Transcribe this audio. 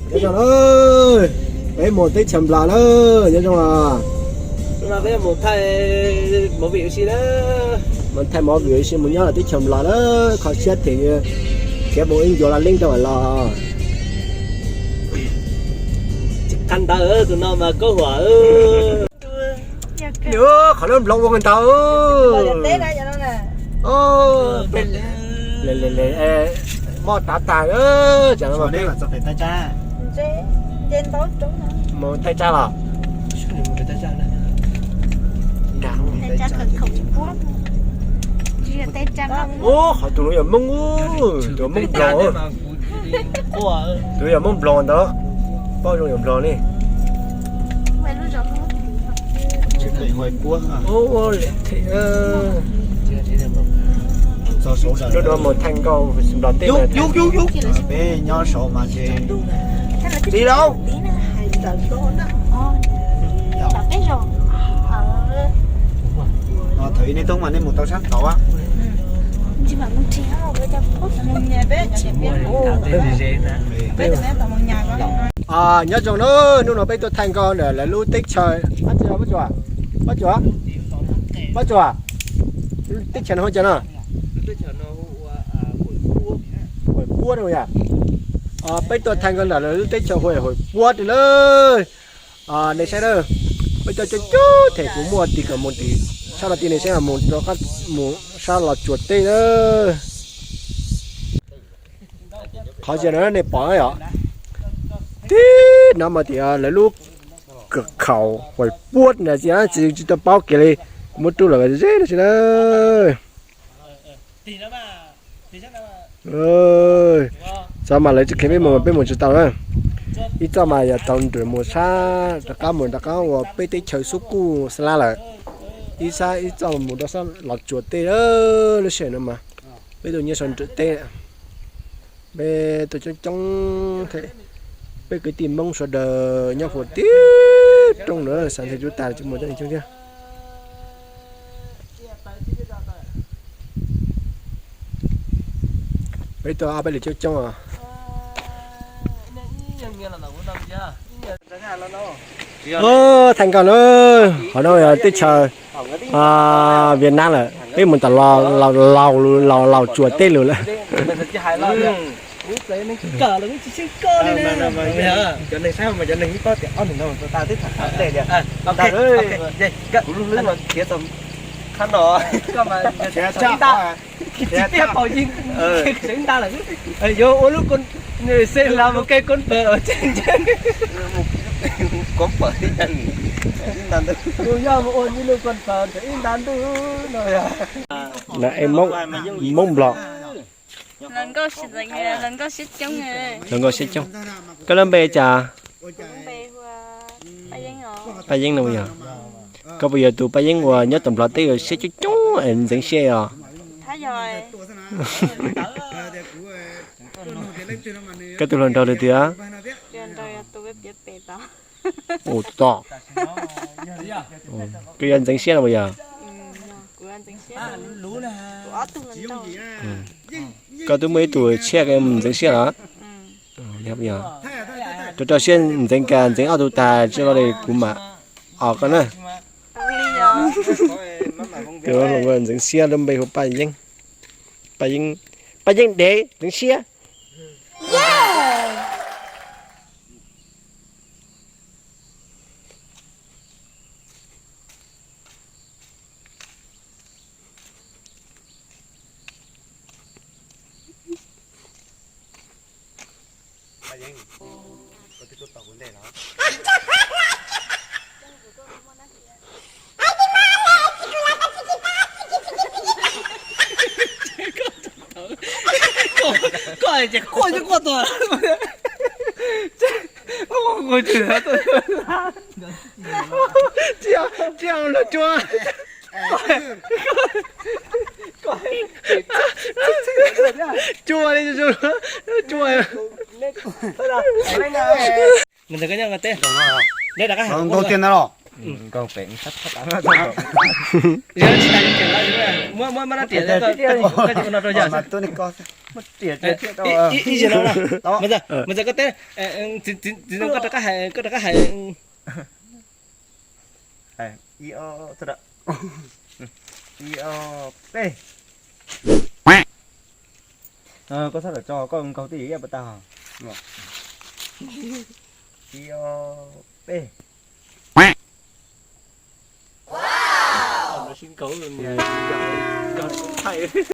Nyob zoo na, peb mus teb chaws Nplog na, nyob zoo os. Hnub no peb mus thaij movie ua si na. Mus thaij movie ua si, mus nyob teb chaws Nplog na, kho siab thiab, khiav mus ib ncua los leej rau los. Tsis qab ntawd tus no mas koj huam. Qhov no nploos ua ntau. Moj tav tag. Mus thaij tsab los? Ub, qhov tus no yog Hmoob, tus Hmoob nploos. Tus yog Hmoob nploos ntawd, paub zoo yog nploos ne. Ub, ua liam them. Lub no mus thaij nkauj nplog teb. Peb nyob saud mas ces txiv lauj. Thaum ib nej toob mas nej mus tau sab tod. Nyob zoo na, hnub no peb tuaj thaij nkauj ntawm lawv lub teb chaws. Pab Tsuas, teb chaws no hu cas no? Huam Puab no yom. Peb tuaj thaij nkauj ntawm lawv lub teb chaws hu Huam Puab tiag lawm. Nej saib na, peb tuaj coob coob them kuv muaj tis kom mus tim sab los tim, nej saib mus rau qab mus sab Los Tsuas teb na. Qhov no nej pom yom, tib no mas tias lawv lub khaum Huam Puab na, tsis tau paub kiag li, kuv muab rub los ze no xwb na. Txog mas lawv tsis qhia peb mus, peb mus tsis tau na. Ib txoj mas yog tau nrug mus sab rov qab mus rov qab ua peb teb chaws xub kuj xab lab lawm. Ib sab ib txoj mus rau sab Los Tsuas teb lub sij hawm no mas peb tuaj nyob saum nram teb. Peb tuaj coob coob thiab, peb kwv tij Hmoob sawv daws nyob puag tim roob na, xav nrhiav cub tas tsis muaj coob li coob thiab. Peb tuaj ob peb lwm coob coob os. Thaij nkauj na, qhov no yog teb chaws Vietnam lawm, peb mus tom Los Tsuas teb lawm. Yuav ua lub koj pawg, kuv yog mus ua lub koj pawg ib nta ntuj no. Hluas nkauj siab coob. Koj lub npe cas? Paj Yeeb no yog. Koj puas yog tus Paj Yeeb uas nyob tom Nplog teb uas siab coob coob es ntxeev siab os? Koj tus hluas nraug tiag tiag. Ua tom, koj yuav ntxeev siab los puas yog? Koj twb muaj ib tug tshiab koj ntxeev siab los? Rau rau siab ntxeev, ntxeev ob tug tag tso li kuv mam os koj na. Tus hluas nkauj ntxeev siab lub npe hu Paj Yeeb. Paj Yeeb, Paj Yeeb dev ntxeev siab. Koj ces quaj twb quaj tuag, quaj quaj tsis, tsis los tsuag. Tsuag li, tsuag. Ntawd koj nyob teb, neb rov qab hais nkauj tiag ntag los? Yog tsis tas, muab muab nab riam, koj no rau yawg. Ib zaug no, Maiv Txawg, koj teb, txiv zoo koj rov qab hais, koj rov qab hais. Ib, ib, peb. Koj txhob lam tso, koj nkaug twj ywm ib yam puas tau. Ib, peb. Sib nkaug, nkaug thaij.